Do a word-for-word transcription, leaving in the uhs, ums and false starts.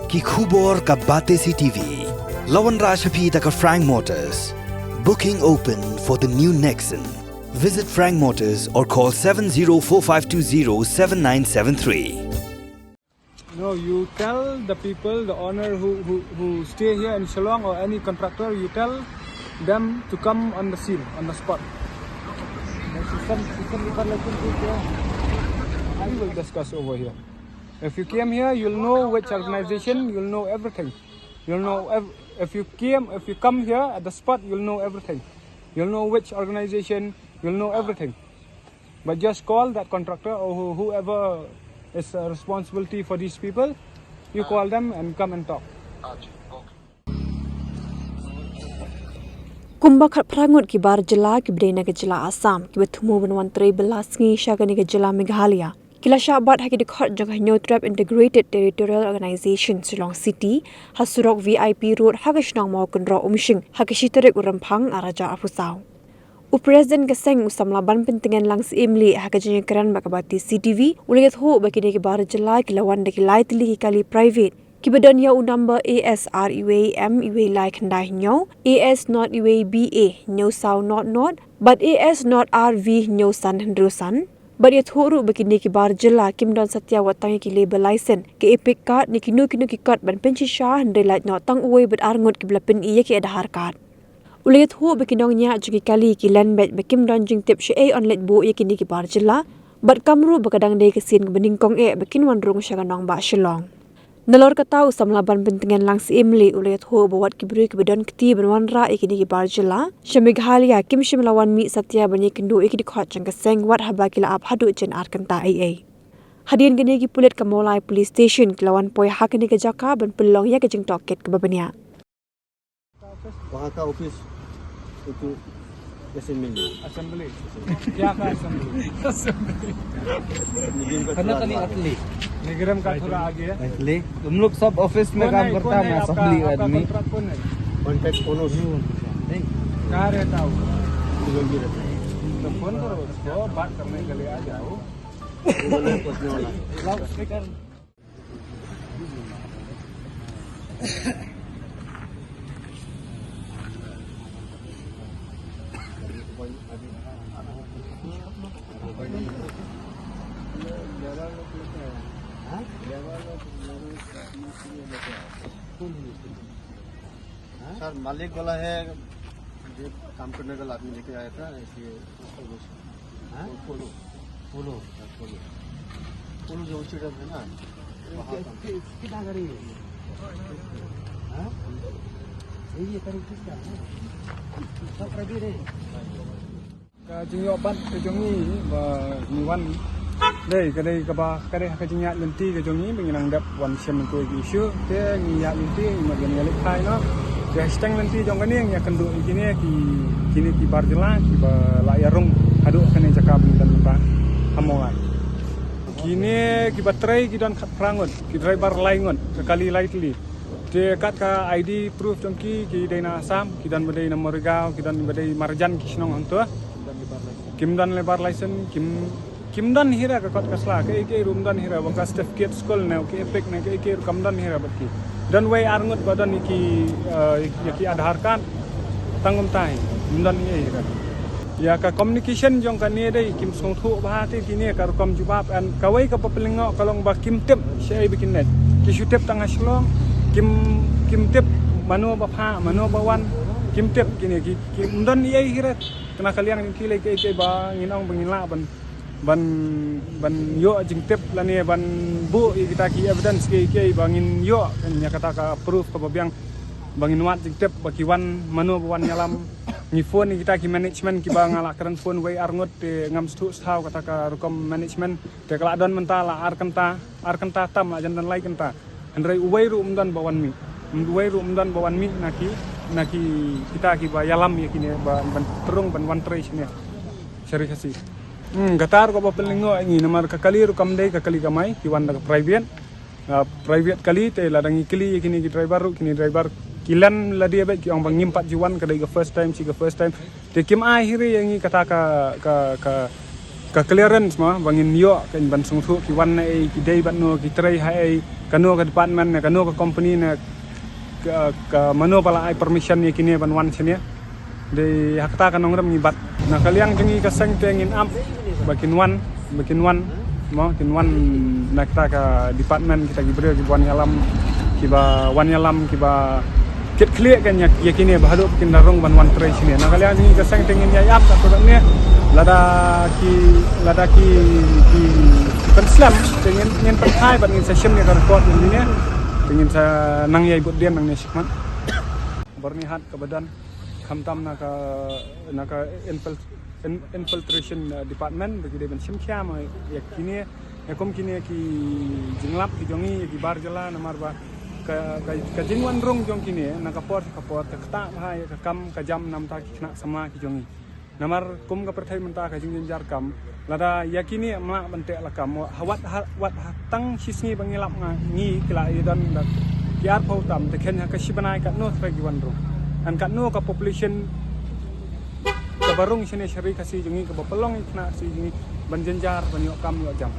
Ki khubor ka Batesi T V. La wanrah sha phi da ka Frank Motors. Booking open for the new Nexon. Visit Frank Motors or call seven zero four five two zero seven nine seven three. No, you tell the people, the owner who, who, who stay here in Shillong or any contractor, you tell them to come on the scene, on the spot. We will discuss over here. If you came here, you'll know which organization, you'll know everything. You'll know ev- if you came, if you come here at the spot, you'll know everything. You'll know which organization, you'll know everything. But just call that contractor or who- whoever is uh, responsibility for these people. You call them and come and talk. Kumba khatphra ngut ki bar jylla kiba dei na ka jylla Assam kiba thmu ban wan trei bylla sngi sha kane ka jylla Meghalaya ki la shah bat ha ki dkhot jong ka Hynñiewtrep Integrated Territorial Organization, Shillong City, ha surok V I P Road ha ka shnong Mawkynroh Umshing ha ka shi tarik u Rymphang arhajar arphew saw. U President ka seng u samla ban pyntngen lang Syiemlieh ha ka jingïakren bad ka Batesi T V u la ïathuh ba kine ki bar jylla ki la wan da ki lai tylli ki kali private kiba don ïa u number A S R iwei M iwei lai khyndai hynñiew, A S not iwei B A hynñiew saw not not bad A S not R V hynñiew san hynriew san. Bad ïathuh ruh ba kine ki bar jylla kim don satia wat tang ïa ki labour license, ka EPIC card ne kino kino ki kot ban pynshisha, hynrei lait noh tang uwei bad ar ngut kiba la pyni ïa ki Aadhaar card. U la ïathuh ba ki nongñiah jong ki kali ki len beit ba kim don jingtip shaei yn leit buh ïa kine ki bar jylla bad kam ruh ba ka dang dei ka sien kaba nyngkong eh ba kin wan rung sha ka nongbah Shillong. Nalor kata u samla ban pyntngen lang Syiemlieh u la ïathuh ba wat ki briew kiba don kti ban wanrah ïa kine ki bar jylla sha Meghalaya kim shym la wan mih satia ban ïakynduh ïa ki dkhot jong ka seng wat haba ki la ap haduh jynjar kynta eiei. Hadien kane ki pulit ka Mawlai Police Station ki la wan poi ha kane ka jaka ban pynlong ïa ka jingtohkit kaba bniah. वहाँ का ऑफिस, तो असेंबली। असेंबली? क्या का असेंबली? असेंबली। निगम का थोड़ा आगे। निगम का थोड़ा आगे है। तुम लोग सब ऑफिस में काम करता है ना, असेंबली आदमी। कौन है? कॉन्ट्रैक्ट कौन है? कहाँ रहता हो? तो फोन करो उसको, बात करने के लिए आ जाओ। लाउड स्पीकर। सर, मालिक वाला है, जो काम करने वाला आदमी लेके आया था, इसलिए उसको हाँ? पोलो। पोलो। हाँ, पोलो। पोलो जो उसी टाइप है ना, वहाँ का। कितना का रही है? हाँ? ये, ये करीब कितना है? सब रेडी रहे। Ka jingïoh bat ka jong ngi ba ngi wan dei ka dei kaba ka dei ka jingïaid lynti ka jong ngi ba ngi nang dep wan shem ïa ki issue te ngi ïaid lynti ngi mut ngi ïaleit phai noh. Te hashtag lynti jong kane ngi ïakynduh ïa kine ki kine ki bar jylla kiba la ïarung haduh kane jaka ba ngi don mynta ha Mawlai. Kine kiba trei ki don khatphra ngut, ki driver lai ngut, ka kali lai tylli. Te kat ka I D proof jong ki, ki dei na Assam, ki don ba dei na Morigaon, ki don ba dei marjan ki shnong hangto. Kim don labour license, kim kim don hi re ka kot ka sla, kaei kaei ruh ym don hi re, ba ka certificate school ne, ka EPIC ne, kaei kaei ruh kam don hi re bad ki. Don wei ar ngut ba don ïa ki, eh, ïa ki Aadhaar card, tang kumta hi, ym don ei ei hi re. Ïa ka communication jong kane dei kim sngewthuh bha te kine ka rukom jubab, and kawei kaba pynlyngngoh ka long ba kim tip shaei ba kin leit. Ki shu tip tang ha Shillong, kim, kim tip mano ba phah, mano ba wan, kim tip kine ki, kim don ei ei hi re. Kane ka liang jong ki lei kaei kaei ba ngin ong ba ngin lah ban, ban, ban ïoh jingtip lane ban buh ïa kita ki evidence kiei kiei ba ngin ïoh ïa kata ka proof kaba biang ba ngin wad jingtip ba ki wan mano ba wan ïalam. Ngi phone ïa kita ki management kiba nga la kren phone wei ar ngut te ngam sngewthuh shuh kata ka rukom management. Te ka la don mynta la ar kynta, ar kynta tam la jan don lai kynta. Hynrei uwei ruh ym don ba wan mih. Uwei ruh ym don ba wan mih na ki, na ki kita kiba ïalam ïa kine ba ban rung ban wan trei shane. Sha Ri Khasi. Hmm, kata ruh kaba pynlyngngoh ïa ngi namar ka kali ruh kam dei ka kali kamai, ki wan da ka private. Ah, private kali te lada ngi kylli ïa kine ki driver ruh, kine driver ki len lade beit ki ong ba ngim pat ju wan, ka dei ka first time, shi ka first time. Te kim ai hi re ïa ngi kata ka, ka, ka, Ka clearance mo ba ngin ïoh, ka ban sngewthuh ki wan na ei, ki dei bad no, ki trei ha ei, kano ka department ne kano ka company ne ka, ka mano ba la ai permission ïa kine ban wan shane. Dei ha kata ka nongrim ngi bat. Na ka liang jong ngi ka seng te ngin ap ba kin wan, ba kin wan mo, kin wan na kata ka department, kita ki briew kiba wan ïalam, kiba wan ïalam, kiba kit khlieh kan ïa, ïa kine ba haduh kin da rung ban wan trei shane. Na ka liang jong ngi ka seng te ngin ïa ap katto katne. Lada ki, lada ki, ki pynslem te ngin, ngin pynkhie bad ngin sa shim ïa ka record jong kine. Te ngin sa nang ïa bud dien nangne shakhmat. Byrnihat kaba don khamtam na ka, na ka infil-, in-, infiltration, uh, department ba ki dei ban shim khia ma ïa kine, ïa kum kine ki jinglap ki jong ngi, ïa ki bar jylla, namar ba ka, ka, ka jingwan rung jong kine na ka por ka por ka ktah bha ïa ka kam ka jam namar ki khynnah samla ki jong ngi. Namar kum ka pyrthei mynta ka jingjynjar kam, lada ïa kine ym lah ban teh lakam, wat ha, wat ha tang shi sngi ba ngi lap nga ngi ki la ïa don da ki arphew tam, te khein ha ka shi bnai katno trai ki wan rung. Kan katno ka population kaba rung shane sha ri Khasi jong ngi, kaba pynlong ïa ki khynnah Khasi jong ngi ban jynjar ban ïoh kam ïoh jam.